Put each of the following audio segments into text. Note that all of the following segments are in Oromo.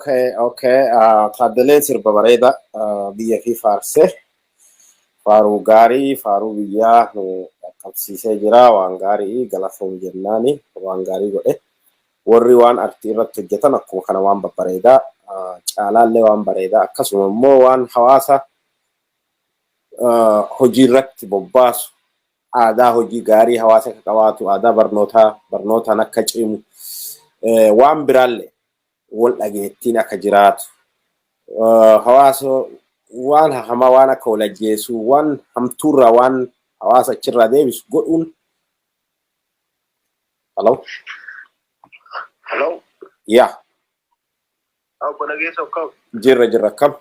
Okay. Taaddaleen sirba bareeda biyya fi faarsee, faaruu gaarii, faaruu biyyaa nu qaqqabsiisee jira. Waan gaarii, galatoom jennaani, waan gaarii godhe. Warri waan artii irratti hojjetan akkuma kana waan babbareedaa, caalaallee waan bareedaa, akkasuma immoo waan hawaasa hojii irratti bobbaasu, aadaa hojii gaarii hawaasa akka qabaatu, aadaa barnootaa, barnootaan akka cimu, waan biraallee wal dhageettiin akka jiraatu, hawaasa waan hamaa, waan akka wal ajjeesuu, waan hamtuurraa, waan hawaasa achirraa deebisu godhuun. Hello? Hello. Yaa. Obbo Nageessa, akkam? Jirra, jirra, akkam?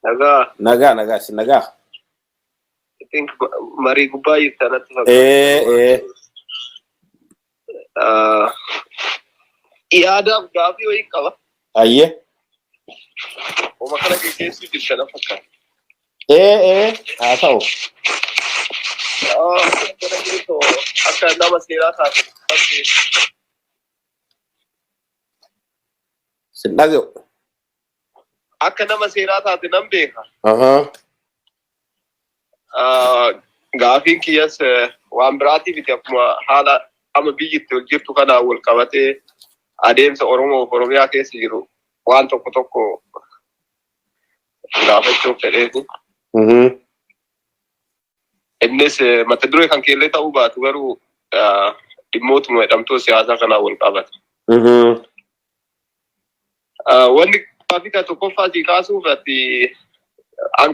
Nagaa. Nagaa, nagaa, isin nagaa? I think marii gubbaa jirta natti fakkaata. Ee. Yaadaaf gaafii wayii qaba. Ayyee. Oma kana geggeessuu jirta na fakkaata. Ee, haa ta'u. Obbo Nageessoo, akka nama seeraa taate Sin dhaga'u. Akka nama seeraa taate nan beeka. Ahaa. Gaafiin kiyyas waan biraatiif miti, akkuma haala amma biyyi itti wal jirtu kanaan wal qabatee adeemsa Oromoo fi Oromiyaa keessa jiru waan tokko tokko gaafachuuf fedheeti. Innis mata duree kan keellee ta'uu baatu garuu dhimmootuma hidhamtoota siyaasaa kanaan wal qabata. Wanni gaafii kan tokkoffaa sii kaasuuf, ati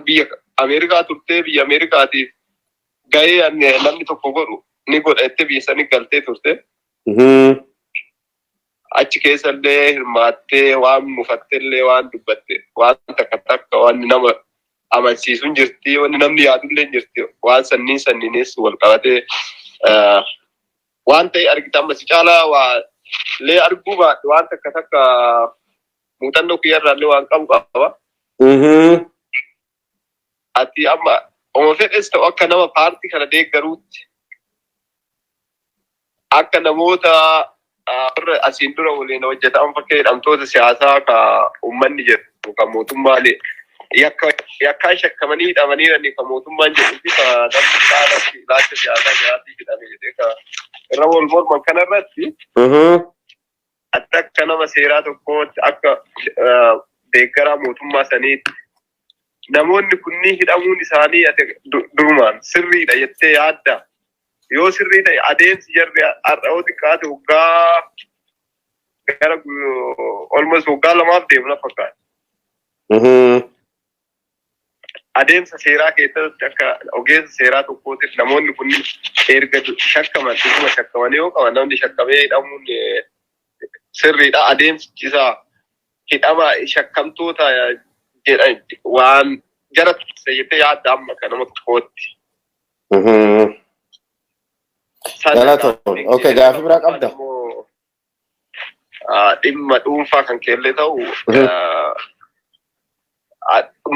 biyya Ameerikaa turtee, biyya Ameerikaatiif gahee namni tokko godhu ni godha jettee biyya sanii galtee turte. Achi keessallee hirmaattee, waan mufattellee waan dubbatte, waan takka takka waan nama amansiisu hin jirti, wanni namni yaadullee hin jirti. Waan sanniin sanniinis wal qabatee waan ta'e argita. Amma si caalaa waa lee arguu baadhe, waan takka takka muuxannoo kiyyarraallee waan qabu qaba. Ati amma oma fedhes ta'u, akka nama paartii kana deeggaruutti, akka namoota warra asiin dura waliin hojjetan, fakkii hidhamtoota siyaasaa ka uummanni jedhu, ka mootummaan yakka yakkaan shakkamanii hidhamanii, ka mootummaan jedhuu fi ka namni biraa ilaalcha siyaasaa biraatii hidhame jedhee ka irra wal morman kanarratti, ati akka nama seeraa tokkootti, akka deeggaraa mootummaa saniitti, namoonni kunniin hidhamuun isaanii ati durumaan sirriidha jettee yaadda? Yoo sirrii ta'e, adeemsi jarri har'a yoo xiqqaate waggaa gara almost waggaa 2f deemu na fakkaata. Adeemsa seeraa keessatti akka ogeessa seeraa tokkootiif, namoonni kunniin erga shakkaman, dhuguma shakkamanii yoo qaban, namni shakkamee hidhamuun sirriidha. Adeemsi isaa hidhama shakkamtoota jedhan waan jara turse jettee yaadda amma akka nama tokkootti? Galatoom. Okay, gaafii biraa qabda? Dhimma dhuunfaa kan keellee ta'u,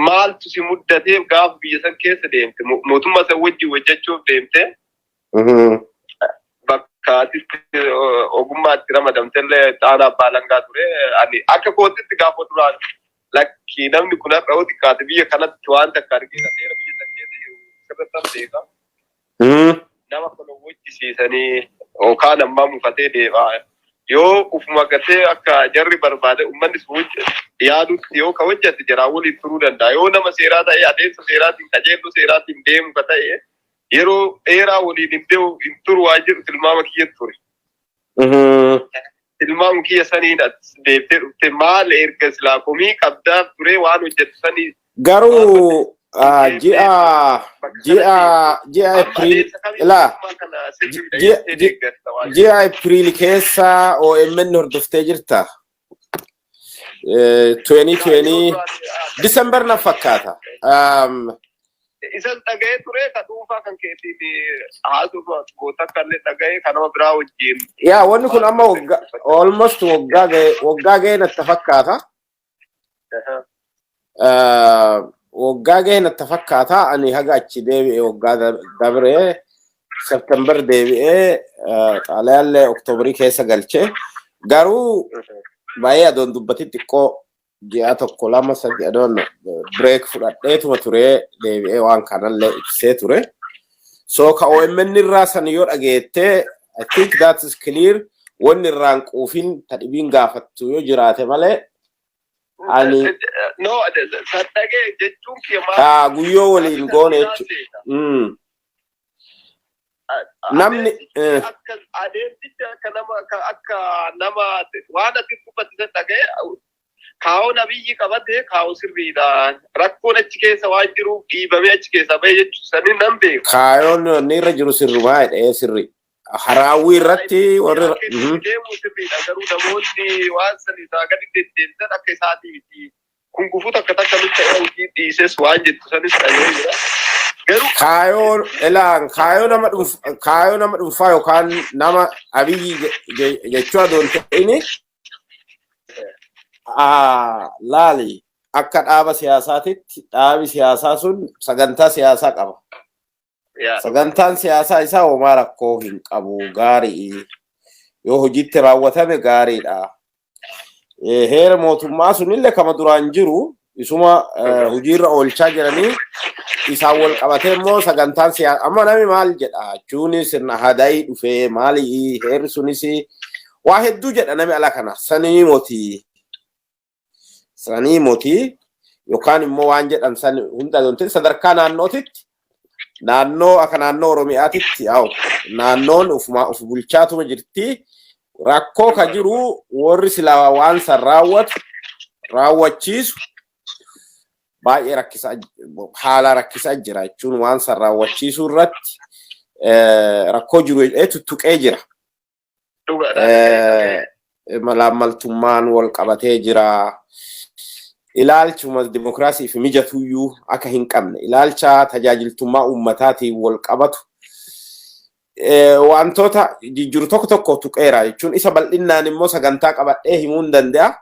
maaltu si muddatee gaafa biyya san keessa deemte, mootummaa san wajjin hojjechuuf deemte, bakka atitti ogummaatti ramadamtellee xaanaa abbaa langaa ture? Ani akka kootitti gaafa duraan, lakki, namni kun har'a yoo xiqqaate biyya kanatti waan takka argeera, seera biyya san keessa jiru sirrittan beeka. Nama kana hojjisiisanii yookaan ammaa mufatee deema. Yoo ufuma gatee akka jarri barbaade uummanni sun yaadutti yoo ka hojjete, jaraan waliin turuu danda'a. Yoo nama seeraa ta'e, adeemsa seeraatiin, qajeeltoo seeraatiin deemu ka ta'e, yeroo dheeraa waliin hin deemu, hin turu waan jedhu tilmaama kiyya ture. Tilmaama kiyya saniin deebitee dhufte, maal erga silaa komii qabdaa ture waan hojjetu sanii? Garuu ji'a April ilaa, ji'a April keessa OMN hordoftee jirta. 2020 December na fakkaata. Isas dhaga'ee ture, ka dhuunfaa kan keetiin haasuu goota akka illee dhaga'ee, kan nama biraa wajjin. Yaa, wanni kun amma almost waggaa ga'e, waggaa ga'e natti fakkaata. Waggaa ga'e natti fakkaata. Ani haga achi deebi'e waggaa dabree September deebi'ee, xaaliyaallee Oktoobarii keessa galchee, garuu Baay'ee adoon dubbati xiqqoo ji'a tokko, lama, sadi adoon break fudhadheetuma ture, deebi'ee waan kanallee ibsee ture. So ka OMN irraa san yoo dhageette, I think that is clear. Wanni irraan quufin ta dhibiin gaafattu yoo jiraate malee ani No, san dhagee jechuun kiyya maal? Kaa guyyoo waliin goone jechuudha. Namni Akka adeemsichi akka nama waan ati dubbatti san dhagee, kaa'oon Abiyyi qabate kaa'oo sirriidha. Rakkoon achi keessa waan jiruuf dhiibamee achi keessa bahe jechuun sanii nan beeku. Kaayoon inni irra jiru sirrumaa jedhee sirri. Haraawwii irratti warri Akka inni deemu sirriidha. Garuu namoonni waan san isaa gadi deddeebisan akka isaatii miti. Kun gufuu takka takka nutti ta'ee hojii dhiises waan jettu sanis dhagee jira. Garuu Kaayoo elaan kaayoo nama dhuunfaa yookaan nama Abiyyi jechuu adoon ta'ini, laali, akka dhaaba siyaasaatitti dhaabi siyaasaa sun sagantaa siyaasaa qaba. Sagantaan siyaasaa isaa homaa rakkoo hin qabu, gaarii. Yoo hojiitti raawwatame gaariidha. Heera mootummaa sunillee kama duraan jiru isuma hojiirra oolchaa jiranii, isaan wal qabatee immoo sagantaan siyaasaa amma nami maal jedha jechuun sirna hadaayii dhufee maali, heerri sunis waa hedduu jedha. Nami ala kana sanii motii sanii motii yookaan immoo waan jedhan san hunda donte sadarkaa naannootitti, naannoo akka naannoo Oromiyaatitti yaa'u naannoon ufuma uf bulchaatuma jirti. Rakkoo ka jiru warri silaa waan san raawwatu raawwachiisu baay'ee rakkisaa, haala rakkisaa jira jechuun waan san raawwachiisuu irratti rakkoo jiru jedhee tuttuqee jira. Malaammaltummaan wal qabatee jira. Ilaalchuma dimokiraasiif mijatuyyuu akka hin qabne, ilaalcha tajaajiltummaa uummataatiin wal qabatu wantoota jijjiiru tokko tokko tuqeera jechuun isa bal'innaan immoo sagantaa qabadhee himuu hin danda'a.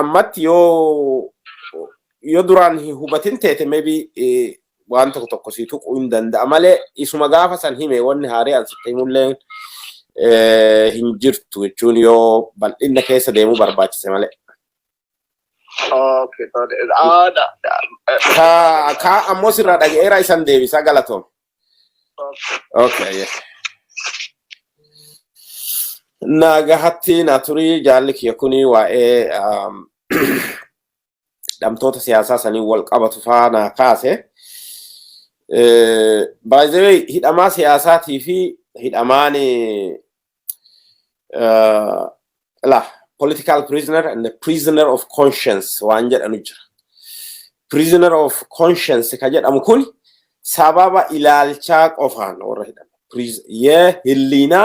Ammatti yoo duraan hin hubatin teete, maybe waan tokko tokko si tuquu hin danda'a malee, isuma gaafa san hime wanni haaree an sitti himullee hin jirtu jechuun yoo bal'inna keessa deemuu barbaachise malee. Okay, tole. Ka ammoo sirraa dhaga'eera, isan deebisaa, galatoom. Okay. Yes. Nagahatti na turii. Jaalli kiyya kuni waa'ee dhamtoota siyaasaa sanii wal qabatu faa naa kaase. By the way, hidhamaa siyaasaatii fi hidhamaan la political prisoner and the prisoner of conscience waan jedhanu jira. Prisoner of conscience ka jedhamu kun sababa ilaalchaa qofaan warra hidhamu. የህሊና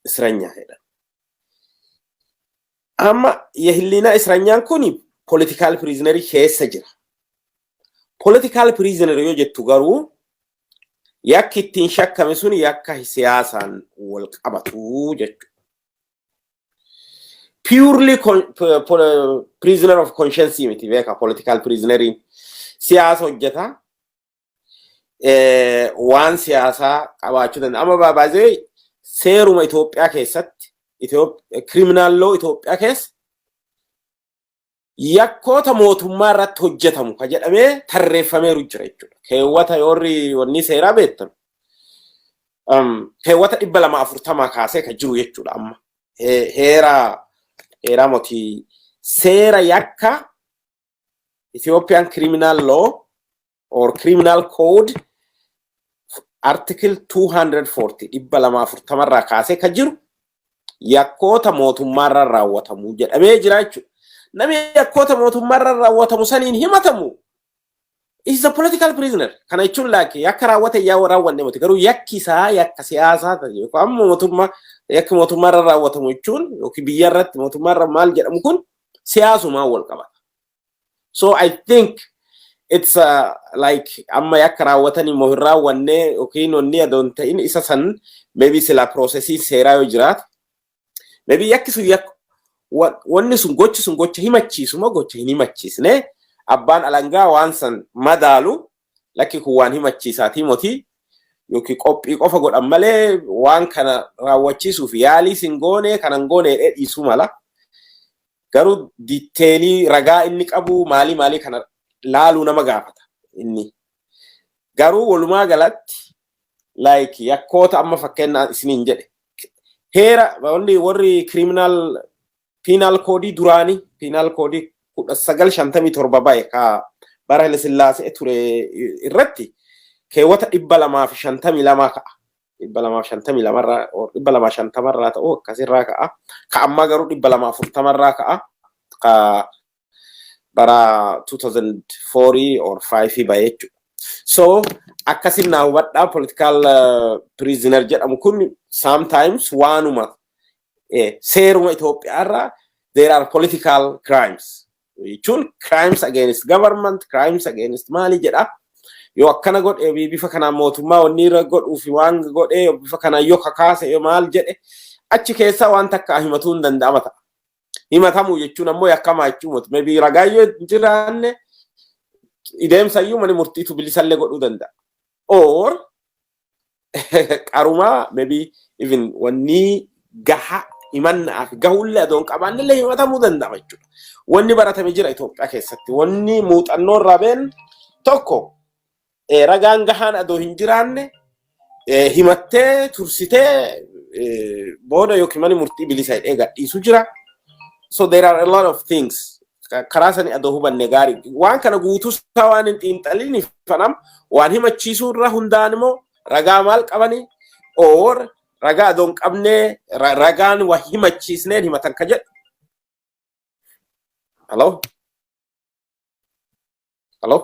እስረኛ jedhama. Amma የህሊና እስረኛ n kun political prisoner keessa jira. Political prisoner yoo jettu garuu yakki ittiin shakkame sun yakka siyaasaan wal qabatu jechuudha. Purely prisoner of conscience miti, beeka. Political prisoneriin siyaasa hojjeta. Waan siyaasaa qabaachuu danda'a. Amma baay'ee seeruma Itoophiyaa keessatti, criminal law Itoophiyaa keessa yakkoota mootummaa irratti hojjetamu ka jedhamee tarreeffameeru jira jechuudha. Keewwata yoorri wanni seeraa beektan. Keewwata 240 kaasee ka jiru jechuudha amma. Heera mootii seera yakka Ethiopian criminal law or criminal code article 240, 240 irraa kaasee ka jiru yakkoota mootummaarra raawwatamu jedhamee jira jechuudha. Namni yakkoota mootummaarra raawwatamu saniin himatamu is a political prisoner. Kana jechuun laakki yakka raawwate yaa raawwanne miti, garuu yakki isaa yakka siyaasaa ta'e yookaan mootummaa, yakki mootummaarra raawwatamu jechuun yookiin biyya irratti mootummaarra maal jedhamu kun siyaasumaan wal qabata. So I think it's like amma yakka raawwatanii moo hin raawwanne yookiin wanni adoon ta'in, isa san maybe sila processii seeraa yoo jiraate, maybe yakki sun yakka wanni sun gochi sun gocha himachiisu moo gocha hin himachiisne, abbaan alangaa waan san madaalu, lakki kun waan himachiisaatii moti. Yookiin qophii qofa godhan malee waan kana raawwachiisuuf yaalii sin goone kanan goone dhiisuu mala. Garuu detail ragaa inni qabu maalii maalii kana laaluu nama gaafata inni. Garuu walumaa galatti, like, yakkoota amma fakkeenyaa isiniin jedhe, heera wanni warri criminal penal code duraanii, penal code 1957 ba'e, ka bara Haile Sillaasee ture irratti keewwata 252 ka'a. 252rraa, 250rraa ta'uu akkasirraa ka'a. Ka ammaa garuu 240rraa ka'a. Ka bara 2004 or 5 ba'e jechuudha. So akkasin naa hubadhaa, political prisoner jedhamu kun sometimes waanuma seeruma Itoophiyaarraa there are political crimes jechuun crimes against government, crimes against maali jedha. Yoo akkana godhe, bifa kanaan mootummaa wanni irra godhuu fi waan godhe, bifa kanaan yoo kakaase, yoo maal jedhe, achi keessaa waan takka himatuu hin danda'ama ta'a. Himatamuu jechuun ammoo yakkamaa jechuu miti. Maybe ragaa yoo hin jiraanne ideemsayyuu mani murtiitu bilisallee godhuu danda'a. Or qarumaa maybe even wanni gaha himannaaf gahullee adoon qabaannillee himatamuu danda'a jechuudha. Wanni baratame jira Itoophiyaa keessatti. Wanni muuxannoo irraa been tokko, ragaan gahaan adoo hin jiraanne himattee tursitee booda yookiin mani murtii bilisa hidhee gadhiisu jira. So there are a lot of things. Karaa sani adoo hubanne gaarii. Waan kana guutuu isaa waan hin xiinxaliniif fanam waan himachiisuu irra hundaan immoo ragaa maal qabanii or ragaa adoo hin qabne ragaan waa himachiisneen himatan ka jedhu. Hello? Hello?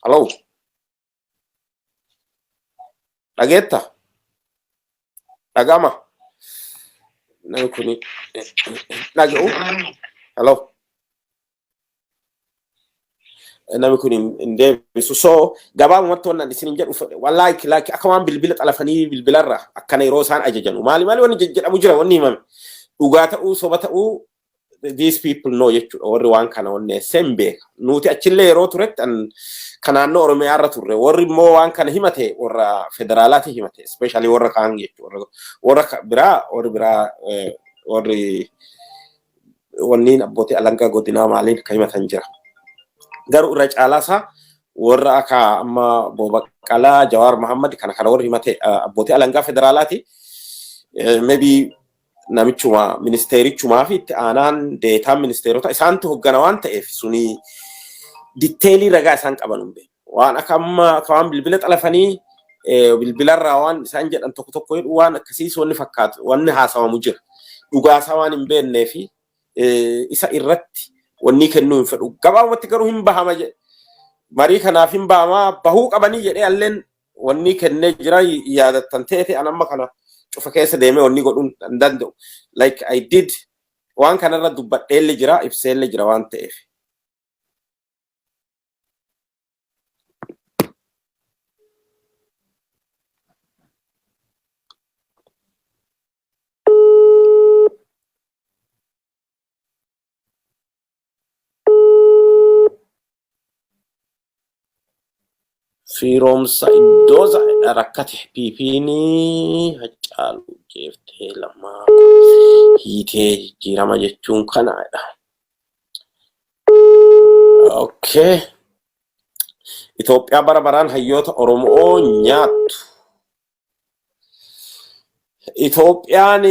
Hello? Dhageetta? Dhagama? Namni kuni dhaga'u? Hello? Namni kun hin deebisu. So gabaabumatti wannan isin jedhu fedhe, wallahi, like akka waan bilbila xalafanii bilbilarra akkana yeroo isaan ajajanu maali maali wanni jedhamu jira, wanni himame. Dhugaa ta'uu soba ta'uu these people know jechuudha, warri waan kana wanni hin beeka. Nuti achillee yeroo turetti kan naannoo Oromiyaa irra turre, warri immoo waan kana himate warra federaalaati himate, especially warra kaan jechuudha, warra biraa, warri biraa, warri wanniin abbootii alangaa godinaa maaliin kan himatan jira. Garuu irra caalaa isaa warra akka amma Baqqalaa, Jawaar Muhammad kana kana warri himate abbootii alangaa federaalaati. Maybe namichuma ministeerichumaa fi itti aanaan deetaan ministeerota isaantu hoggana waan ta'eef suni detail ragaa isaan qaban hin beeku. Waan akka amma akka waan bilbila xalafanii bilbilarraa waan isaan jedhan tokko tokko jedhu, waan akkasiis wanni fakkaatu wanni haasawamu jira. Dhugaasaa waan hin beeknee fi isa irratti wanni kennuu hin fedhu. Gabaabumatti garuu hin bahama jedhe. Marii kanaaf hin bahamaa bahuu qabanii jedhee alleen wanni kennee jira yaadattan ta'e an amma kana cufa keessa deemee wanni godhuun hin danda'u. Like I did, waan kanarra dubbadheellee jira, ibseellee jira waan ta'eef. Firoomsa iddoo rakkate PP'n Haccaaluu jeeftee lamaa hiitee jijjiirama jechuun kanaadha. Okay. Itoophiyaa bara baraan hayyoota Oromoo nyaattu. Itoophiyaan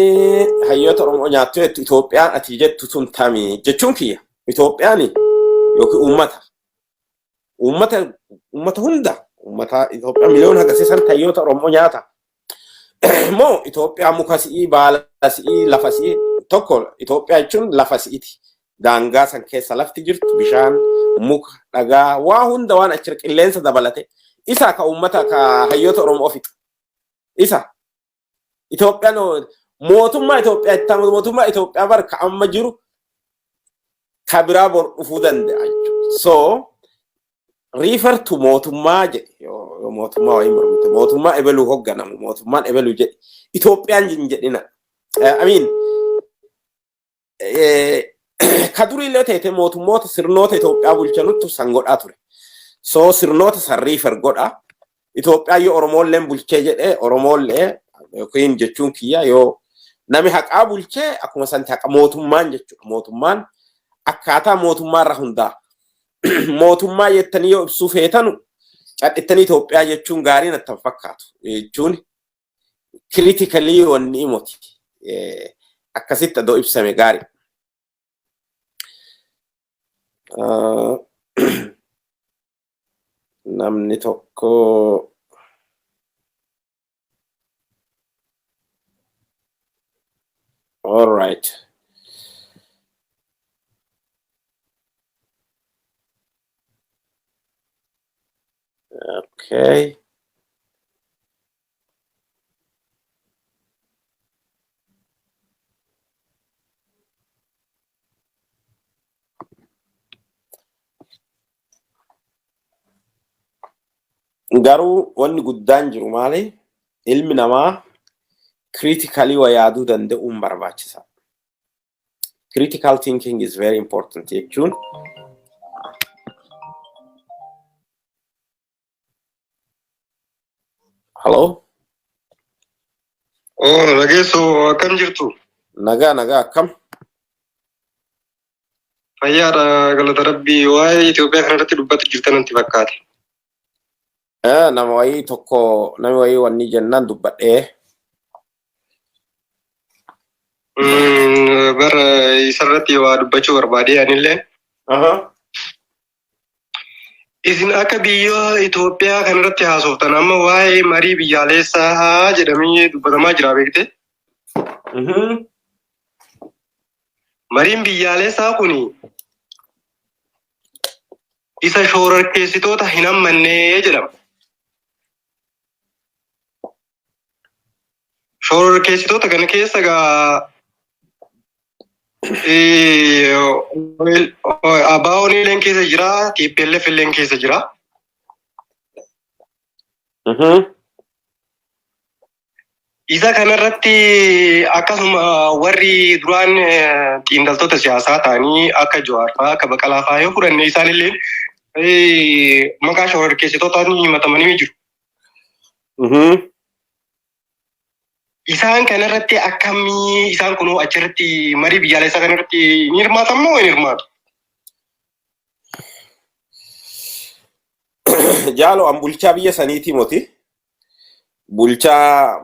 hayyoota Oromoo nyaattu jettu, Itoophiyaan ati jettu tun tamii jechuun kiyya. Itoophiyaan yookiin uummata. Uummata, uummata hunda, uummata Itoophiyaa miliyoona hagasii san hayyoota Oromoo nyaata. Moo Itoophiyaa muka si'ii, baala si'ii, lafa si'ii tokko, Itoophiyaa jechuun lafa si'iti. Daangaa san keessa lafti jirtu, bishaan, muka, dhagaa, waa hunda waan achira qilleensa dabalate. Isa ka uummata ka hayyoota Oromoo fixa. Isa Itoophiyaan mootummaa Itoophiyaa itti mootummaa Itoophiyaa bar ka amma jiru ka biraa bor dhufuu danda'a jechuudha. So refer to mootummaa jedhe, yoo mootummaa wayii mormite, mootummaa ebeluu hogganamu, mootummaan ebeluu jedhe, Itoophiyaan hin jedhina. I mean, ka duriillee teete mootummoota sirnoota Itoophiyaa bulchanuttu san godhaa ture. So sirnoota san refer godha. Itoophiyaa yoo Oromoolleen bulchee jedhee, Oromoollee yookiin jechuun kiyya, yoo nami haqaa bulchee akkuma santi haqa mootummaan jechuudha. Mootummaan akkaataa mootummaa irra hundaa. Mootummaa jettanii yoo ibsuu feetanu cadhittanii Itoophiyaa jechuun gaarii natti hin fakkaatu. Jechuun critically wanni himoti. Akkasitti adoo ibsame gaarii. Namni tokko, all right. Okay. Garuu wanni guddaan jiru maali? Ilmi namaa critically waa yaaduu danda'uun barbaachisa. Critical thinking is very important jechuun. Hello? Oh, dhageessu, akkam jirtu? Nagaa, nagaa, akkam? Fayyaadha, galata Rabbii. Waa'ee Itoophiyaa kanarratti dubbatu jirtan natti fakkaate. Nama wayii tokko, nami wayii wanni jennaan dubbadhee. Bara isarratti waa dubbachuu barbaadee anillee. Isin akka biyya Itoophiyaa kanarratti haasoftan, amma waa'ee marii biyyaalessaa jedhamee dubbatamaa jira, beekte. Mariin biyyaalessaa kun isa shoorarkeessitoota hin hammannee jedhama. Shoorarkeessitoota kana keessa gaa ABO'n illeen keessa jira, TPLF illeen keessa jira. Isa kanarratti akkasuma warri duraan xiinxaltoota siyaasaa ta'anii akka Jawaar fa'aa, akka Baqalaa fa'aa yoo fudhanne, isaan illee maqaa shoorarkeessitootaan himatamanii jiru. Isaan kanarratti akkamii, isaan kunoo achirratti marii biyyaalessaa kanarratti ni hirmaatan moo hin hirmaatu? Jaalo, an bulchaa biyya saniiti moti. Bulchaa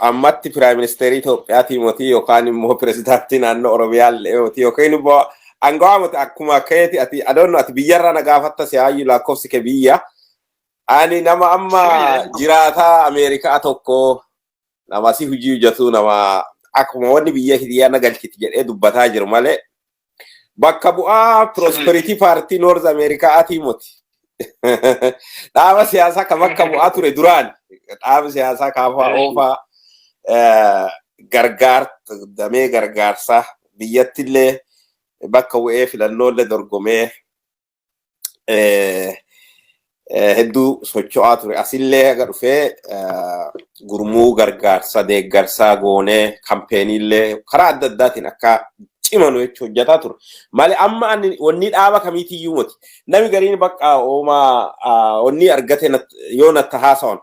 ammatti prime ministerii Itoophiyaati moti, yookaan immoo pirezidaantii naannoo Oromiyaa illee moti, yookaan immoo aangawaa moti. Akkuma keeti ati adoonno ati biyyarraa na gaafatta, si haayyu lakkoofsi kee biyya. Ani nama amma jiraataa Ameerikaa tokko, nama si hojii hojjetu, nama akkuma wanni biyya hiriyaa na galchiti jedhee dubbataa jiru malee bakka bu'aa Prosperity Party North Americaatii moti. Dhaaba siyaasaa kan bakka bu'aa ture duraan, dhaaba siyaasaa kaafaa oofaa gargaar damee gargaarsaa biyyattillee bakka bu'ee filannoolee dorgomee hedduu socho'aa ture. Asillee haga dhufee gurmuu gargaarsa deeggarsaa goonee campaignillee karaa adda addaatiin akka cimanu jechuun hojjetaa ture. Malee amma ani wanni dhaaba kamiitiyyuu miti. Nami gariin bakka oomaa wanni argate yoo natti haasawan.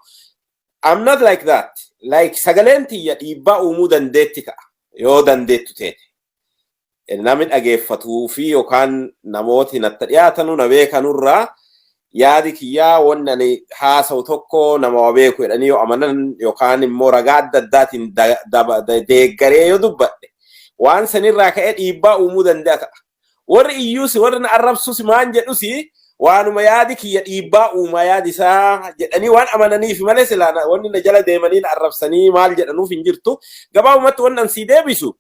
I'm not like that. Like sagaleen tiyya dhiibbaa uumuu dandeetti ta'a. Yoo dandeettu teete. Namni dhageeffatuu fi yookaan namooti natti dhiyaatanu na beekanurraa yaadi kiyyaa, wanni ani haasa'u tokko nama waa beeku jedhanii yoo amanan, yookaan immoo ragaa adda addaatiin deeggaree yoo dubbadhe, waan sanirraa ka'ee dhiibbaa uumuu danda'a ta'a. Warri iyyuus, warri na arrabsus, maan jedhusi, waanuma yaadi kiyya dhiibbaa uumaa yaadi isaa jedhanii waan amananiif malee silaa wanni na jala deemanii na arrabsanii maal jedhanuuf hin jirtu. Gabaabumatti wanni an sii deebisu,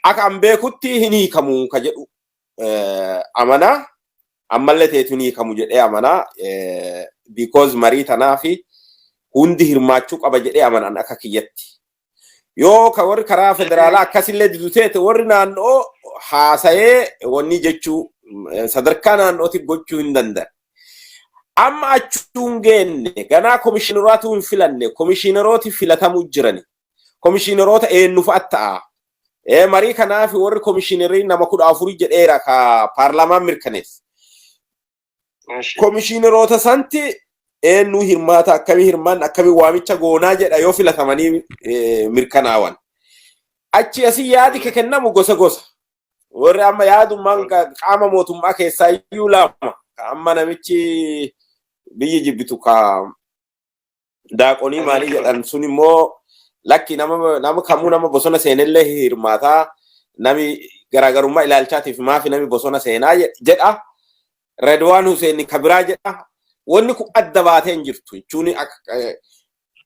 akka an beekutti hin hiikamu ka jedhu amanaa, ammallee teetu hin hiikamu jedhee amanaa, because marii tanaa fi hundi hirmaachuu qaba jedhee amanan akka kiyyatti. Yoo ka warri karaa federaalaa akkasillee didu teete, warri naannoo haasa'ee wanni jechuu sadarkaa naannootti gochuu hin danda'an. Amma achuun geenne, ganaa komishineroota hin filanne, komishinerooti filatamuu jirani. Komishineroota eenyu fa'a ta'a? Marii kanaaf warri komishinerii nama 14 jedheera ka paarlaamaan mirkaneesse. Komishineroota santi Eenyu hirmaata, akkamii hirmaan, akkamii waamicha goonaa jedha yoo filatamanii mirkanaawan. Achi asii yaadi kennamu gosa gosa. Warri amma yaadummaan qaama mootummaa keessaa iyyuu lama. Amma namichi biyyi jibbitu ka daaqonii maalii jedhan sun immoo, lakki, nama kamuu nama bosona seenellee hirmaataa, nami garaagarummaa ilaalchaatiif maafi nami bosona seenaa jedha. Redwaan Hussein kabiraa jedha. Wanni kun adda baatee hin jirtu jechuun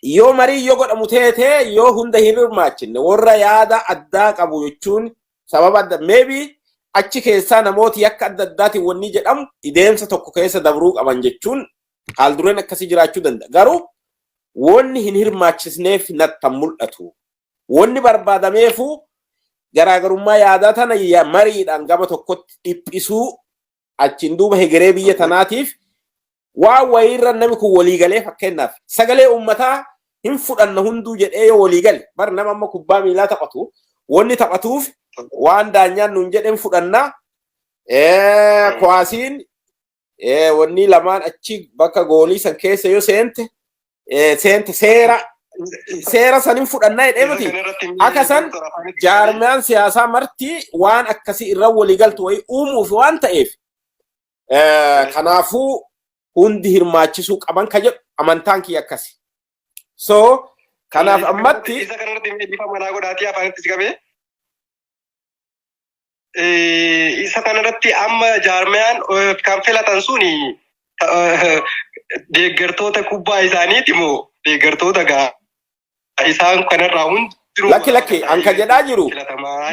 yoo marii yoo godhamu teetee yoo hunda hin hirmaachinne, warra yaada addaa qabu jechuun sababa adda maybe achi keessaa namooti yakka adda addaatiin wanni jedhamu deemsa tokko keessa dabruu qaban jechuun haal dureen akkasii jiraachuu danda'a. Garuu wanni hin hirmaachisneef natti mul'atu. Wanni barbaadameefu garaagarummaa yaadaa tana mariidhaan gama tokkotti dhiphisuu, achiin duuba hegeree biyya tanaatiif waan wayiirra namni kun waliigalee, fakkeenyaaf sagalee uummataa hin fudhanna hunduu jedhee yoo waliigale. Bar nama amma kubbaa miilaa taphatu wanni taphatuuf waan daanyaan nuun jedheen fudhannaa, kuwaasiin wanni lamaan achi bakka goolii san keessa yoo seente seera sanin fudhannaa jedhee miti. Akka san jaarmiyaan siyaasaa marti waan akkasii irra waliigaltu wayii uumuuf waan ta'eef, kanaafuu hundi hirmaachisuu qaban ka jedhu amantaan kiyya akkasi. So kanaaf ammatti Isa kanarratti bifa manaa godhaatii afaanitti si qabee. Isa kanarratti amma jaarmiyaan kan filatan suni deeggartoota kubbaa isaaniiti moo deeggartoota gaa isaan kanarraa hundinuu? Lakki, lakki, anka jedhaa jiru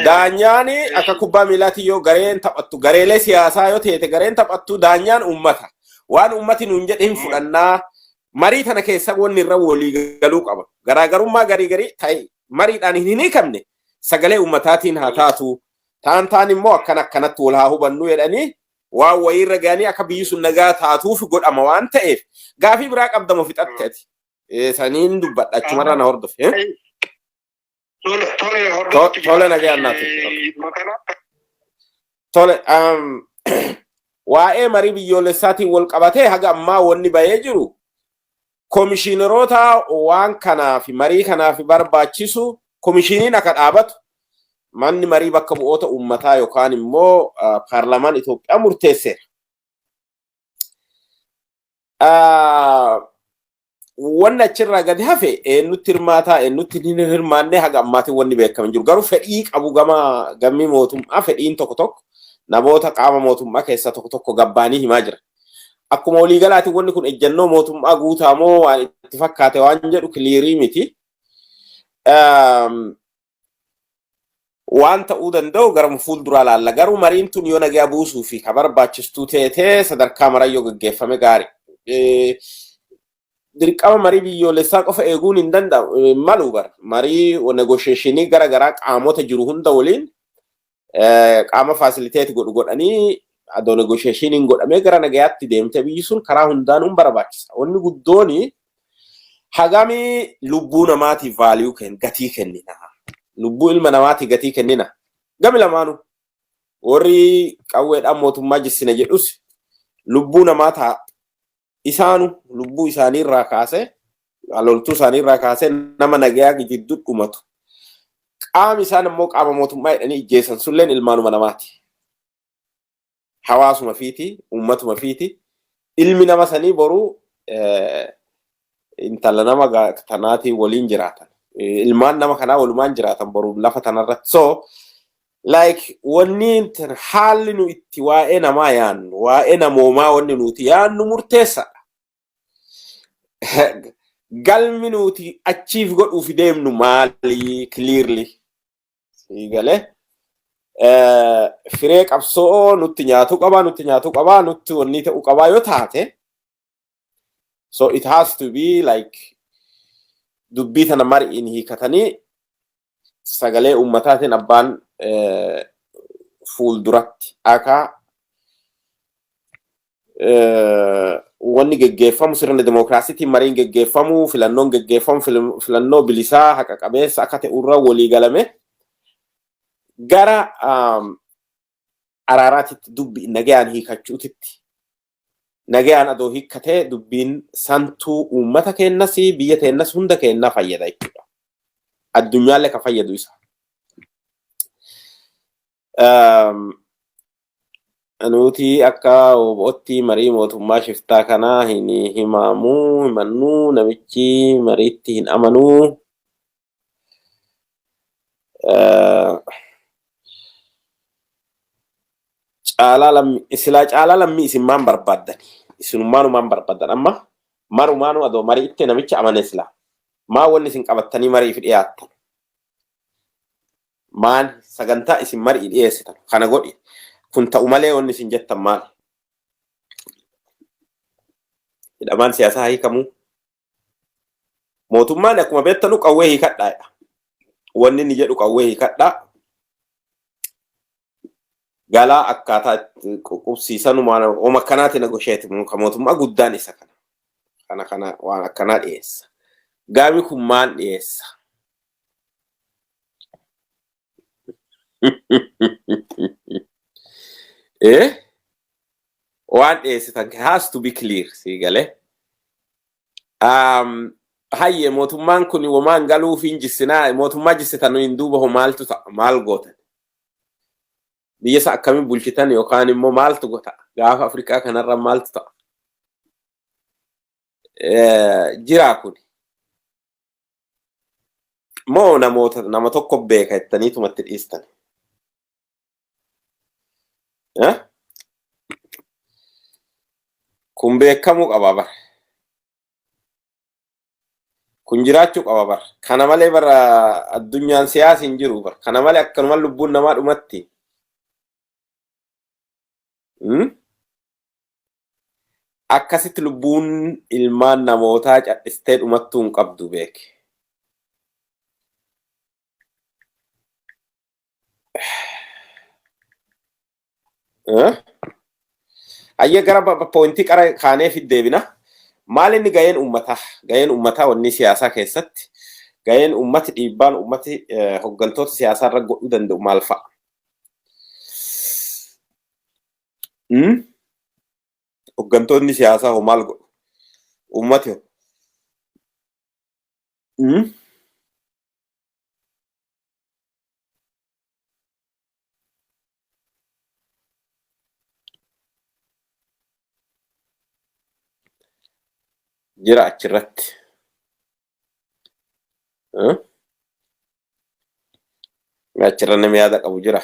daanyaan akka kubbaa miilaatti yoo gareen taphattu, gareelee siyaasaa yoo teete gareen taphattu, daanyaan uummata. Waan uummati nuun jedhe hin fudhannaa. Marii tana keessa wanni irra walii galuu qaba. Garaagarummaa garii garii ta'e mariidhaan hin hiikamne sagalee uummataatiin haa taatu. Taan taan immoo akkana akkanatti wal haa hubannu jedhanii waan wayiirra ga'anii akka biyyi sun nagaa taatuuf godhama waan ta'eef, gaafii biraa qabdamu fixatte ati. Saniin dubbadha, achumarraa na hordofe. Tole, nagaa naati. Tole, waa'ee marii biyyoolessaatiin wal qabatee haga ammaa wanni bahee jiru komishiineroota waan kanaaf marii kanaaf barbaachisu komishiniin akka dhaabatu manni marii bakka bu'oota uummataa yookaan immoo paarlaamaan Itoophiyaa murteesseera. Wanni achirraa gadi hafe eenyutti hirmaataa, eenyutti hin hirmaanne haga ammaatiin wanni beekamu jiru. Garuu fedhii qabu gama gammii mootummaa, fedhiin tokko tokko namoota qaama mootummaa keessaa tokko tokko gabbaanii himaa jira. Akkuma waliigalaatiin wanni kun ejjennoo mootummaa guutaa moo waan itti fakkaate waan jedhu clear miti. Waan ta'uu danda'u gara fuulduraa laalla. Garuu mariin tun yoo nagaa buusuu fi ka barbaachistuu teetee sadarkaa marayyoo gaggeeffame gaarii. Dirqama marii biyyoolessaa qofa eeguun hin danda'amu malu bara. Marii negotiation gara garaa qaamota jiru hunda waliin qaama facilitate godhu godhanii adoo negotiationiin godhamee gara nagayaatti deemtee biyyi sun karaa hundaanuu barbaachisa. Wanni guddooni hagamii lubbuu namaatiif value kenna, gatii kennina. Lubbuu ilma namaatiif gatii kennina. Gami lamaanuu warri qawweedhaan mootummaa jissina jedhus lubbuu namaa ta'a isaanu lubbuu isaanii irraa kaasee, loltuu isaanii irraa kaasee nama nagayaa jidduu dhumatu. Qaami isaan immoo qaama mootummaa jedhanii ijjeessan sulleen ilmaanuma namaati. Hawaasuma fiiti, uummatuma fiiti. Ilmi nama sanii boruu intala nama tanaatiin waliin jiraatan. Ilmaan nama kanaa walumaan jiraatan boruu lafa tanarratti. So, like, wanni haalli nu itti waa'ee namaa yaannu, waa'ee namoomaa wanni nuti yaannu murteessaadha. Galmi nuti achiif godhuuf deemnu maali clearly? Galee firee qabsoo nutti nyaatuu qabaa, nutti nyaatuu qabaa, nutti wanni ta'uu qabaa yoo taate, so it has to be like dubbii tana mari'iin hiikatanii sagalee uummataatiin abbaan fuulduratti akka wanni geggeeffamu sirna dimookiraasiitiin mariin geggeeffamu, filannoon geggeeffamu filannoo bilisaa haqa qabeessa akka ta'urra walii galame gara araaraatitti dubbi nagayaan hiikachuutitti. Nagayaan adoo hiikkatee dubbiin santuu uummata keennas biyya teennas hunda keenna fayyada jechuudha. Addunyaallee ka fayyadu isa. Nuti akka OBOtti marii mootummaa shiftaa kanaa hin himamuu himannuu, namichi mariitti hin amanuu. Caalaa Lammii, silaa Caalaa Lammii isin maan barbaaddan? Isinummaanu maan barbaaddan? Amma marumaanu adoo mariitti namicha amane silaa. Maa wanni isin qabattanii mariif dhiyaattan? Maan sagantaa isin marii dhiyeessitan? Kana godhi. Kun ta'u malee wanni isin jettan maali? Hidhamaan siyaasaa hiikamuu. Mootummaan akkuma beektanu qawwee hiikadhaa. Wanni inni jedhu qawwee hiikadhaa. Galaa akkaataa itti qubsiisan waan oma akkanaati negotiate ka mootummaa guddaan isa kana. Kana kana waan akkanaa dhiyeessa. Gaami kun maal dhiyeessa? Eh? Waan dhiyeessitan has to be clear, sii galee. Hayyee, mootummaan kun womaan galuuf hin jissinaa, mootummaa jissitan hin duuba hoo maaltu ta'a? Maal gootan? Biyya isa akkamiin bulchitan yookaan immoo maaltu ta'a? Gaafa Afrikaa kanarra maaltu ta'a? Jiraa kun. Moo namoota nama tokko beeka jettaniitumatti dhiistan? Eh? Kun beekamuu qaba bara. Kun jiraachuu qaba bara. Kana malee bara addunyaan siyaasi hin jiru bara. Kana malee akkanuma lubbuun namaa dhumatti. Hmm? Akkasitti lubbuun ilmaan namootaa cadhistee dhumattuu hin qabdu, beeke. Eh? Hayyee, gara pointii qara kaanee deebina. Maal inni gaheen uummataa? Gaheen uummataa wanni siyaasaa keessatti gaheen uummati, dhiibbaan uummati hooggantoota siyaasaa irra godhuu danda'u maal fa'a? Hmm? Hooggantoonni siyaasaa hoo maal godhu? Uummati hoo? Hmm? Jira achirratti. Hmm? Achirra namni yaada qabu jira.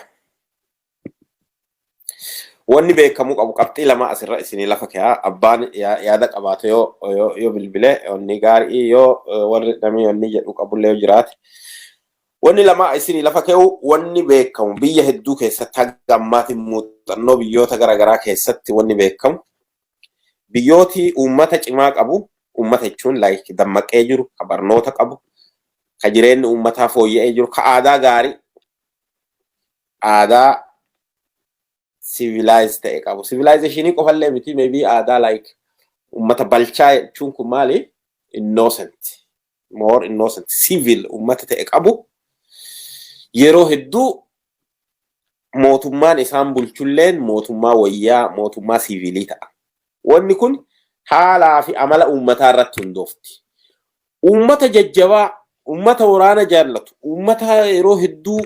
Wanni beekamuu qabu qabxii lama asirra isinii lafa kaa'aa. Abbaan yaada qabaate yoo bilbile wanni gaarii, yoo warri namni wanni jedhu qabullee yoo jiraate. Wanni lama isinii lafa kaa'u, wanni beekamu biyya hedduu keessatti haga ammaatiin muuxannoo biyyoota garaagaraa keessatti wanni beekamu, biyyooti uummata cimaa qabu, uummata jechuun like dammaqee jiru, ka barnoota qabu, ka jireenyi uummataa fooyya'ee jiru, ka aadaa gaarii, aadaa civilize ta'e qabu. Civilizationii qofallee miti, maybe aadaa like uummata balchaa jechuun kun maali? Innocent. More innocent. Civil uummata ta'e qabu. Yeroo hedduu mootummaan isaan bulchulleen mootummaa wayyaa, mootummaa siivilii ta'a. Wanni kun haalaa fi amala uummataa irratti hundoofti. Uummata jajjabaa, uummata waraana jaallatu, uummata yeroo hedduu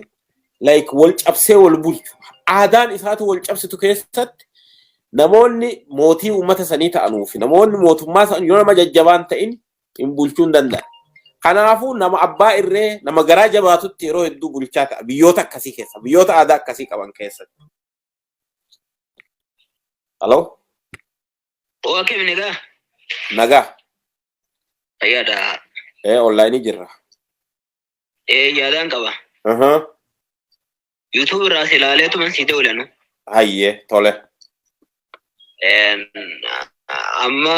like wal cabsee wal bulchu, aadaan isaatu wal cabsitu keessatti namoonni mootii uummata sanii ta'anuu fi namoonni mootummaa san yoo nama jajjabaan ta'in hin bulchuu hin danda'an. Kanaafuu nama abbaa irree, nama garaa jabaatutti yeroo hedduu bulchaa ta'a biyyoota akkasii keessa, biyyoota aadaa akkasii qaban keessatti. Hello? Oo, akkami, nagaa? Nagaa. Fayyaadha. Ee, onlaayinii jirra. Ee, yaadaan qaba. YouTube irraa si ilaaleetuman si dawlanu. Hayyee, tole. Amma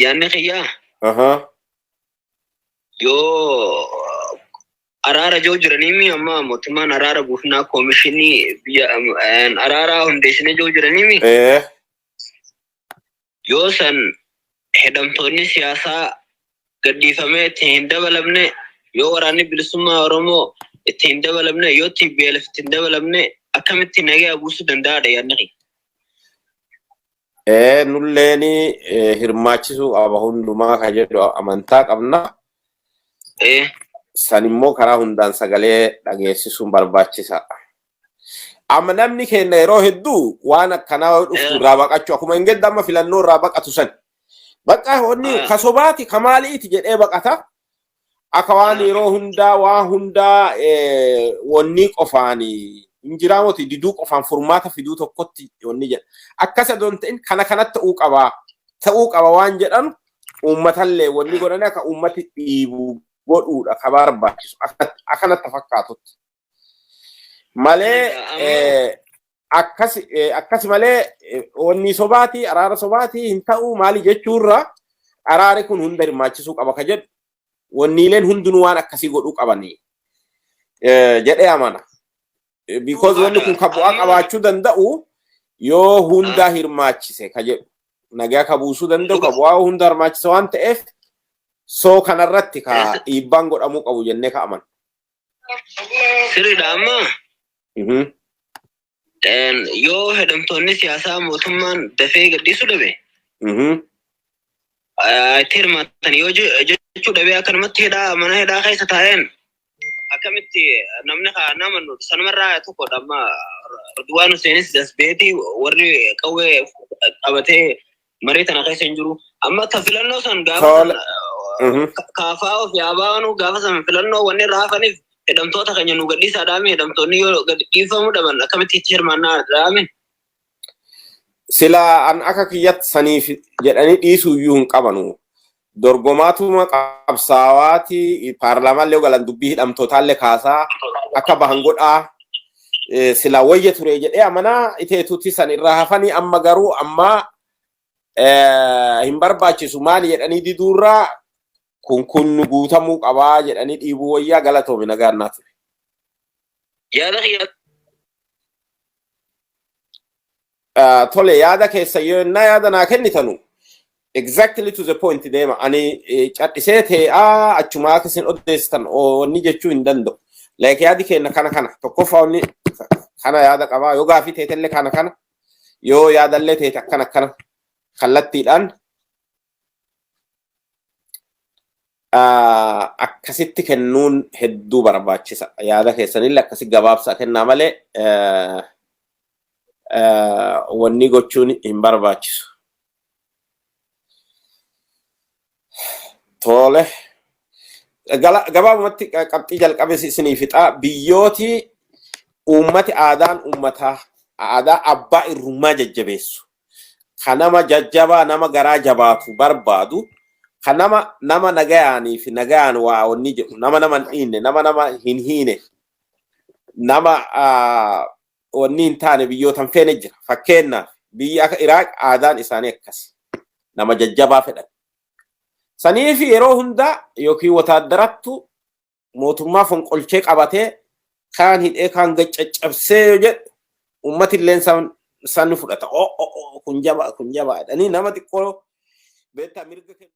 yaadni kiyyaa yoo araara joo jiraniimi, amma mootummaan araara buufnaa, koomishinii biyya araaraa hundeessinee joo jiraniimi, yoo san hidhamtoonni siyaasaa gadhiifamee itti hin dabalamne, yoo waraanni bilisummaa Oromoo itti hin dabalamne, yoo TPLF itti hin dabalamne, akkamitti nagaa buusuu danda'aadha yaadni kiyya. Nulleen hirmaachisuu qaba hundumaa ka jedhu amantaa qabna. San immoo karaa hundaan sagalee dhageessisuun barbaachisaadha. Amma namni keenya yeroo hedduu waan akkanaa yoo dhuftu irraa baqachuu, akkuma hin gedda amma filannoo irraa baqatu san. Bakka wanni ka sobaati, ka maaliiti jedhee baqata. Akka waan yeroo hundaa waa hundaa wanni qofaan hin jiraamoti, diduu qofaan furmaata fiduu tokkotti wanni jedha. Akkas adoo hin ta'in kana kanatti ta'uu qabaa. Ta'uu qaba waan jedhan uummatallee wanni godhanii akka uummati dhiibu godhuudha ka barbaachisu akkanatti fakkaatutti. Malee akkas malee wanni sobaati, araara sobaati, hin ta'u maali jechuurra, araari kun hunda hirmaachisuu qaba ka jedhu, wanniileen hundinuu waan akkasii godhuu qabanii jedhee amana. Because wanni kun ka bu'aa qabaachuu danda'u yoo hunda hirmaachise ka jedhu, nagaa ka buusuu danda'u ka bu'aa hunda hirmaachise waan ta'eef, soo kanarratti ka dhiibbaan godhamuu qabu jennee ka amana. Sirriidha amma. Yoo hidhamtoonni siyaasaa mootummaan dafee gadhiisuu dhabe, itti hirmaatan yoo jechuu dhabee, akkanumatti hidhaa mana hidhaa keessa taa'een akkamitti namni nama sanumarraa tokkodha. Amma Ridwaan Huseenis dasbeetii warri qawwee qabatee marii tana keessa hin jiru. Amma ta filannoo san gaafa kaafaa of yaabaanu gaafa san filannoo wanni irraa hafaniif hidhamtoota keenya nu gadhiisaa dhaame. Hidhamtoonni yoo gadhiifamuu dhaban akkamitti itti hirmaannaa dhaame? Sila an akka kiyyatti saniif jedhanii dhiisuu iyyuu hin qabanu. Dorgomaatuma qabsaawaati paarlaamaallee galan dubbii hidhamtootaallee kaasaa akka bahan godhaa. Sila wayya ture jedhee amanaa. Iteetuutti san irraa hafanii, amma garuu amma hin barbaachisu maali jedhanii diduurraa, kun kun nu guutamuu qabaa jedhanii dhiibuu wayyaa. Galatoomi, nagaan naa ture. Yaada kiyya. Tole, yaada keessa yoo innaa yaada naa kennitanu exactly to the point deema. Ani cadhisee tee'aa achumaa akka isin odeessitan wanni jechuu hin danda'u. Like yaadi kenna kana kana tokkoffaa wanni kana yaada qabaa, yoo gaafii teetellee kana kana, yoo yaadallee teete akkana akkana kallattiidhaan akkasitti kennuun hedduu barbaachisa. Yaada keessanillee akkasi gabaabsaa kennaa malee wanni gochuun hin barbaachisu. Tole. Gabaabumatti qabxii jalqabe isinii fixaa. Biyyooti uummati aadaan uummataa aadaa abbaa irrummaa jajjabeessu, ka nama jajjabaa, nama garaa jabaatu barbaadu, ka nama nama nagayaanii fi nagayaan waa wanni jedhu, nama nama hin dhiinne, nama nama hin hiine, nama wanni hin taane biyyootan feene jira. Fakkeenyaaf biyya akka Iraaq aadaan isaanii akkasi. Nama jajjabaa fedhan. Saniif yeroo hundaa yookiin wataaddarattu mootummaa fonqolchee qabatee kaan hidhee kaan caccabsee yoo jedhu, uummati illee san fudhata. Oo, kun jabaa, kun jabaa jedhanii nama xiqqoo beektaa mirga kennu.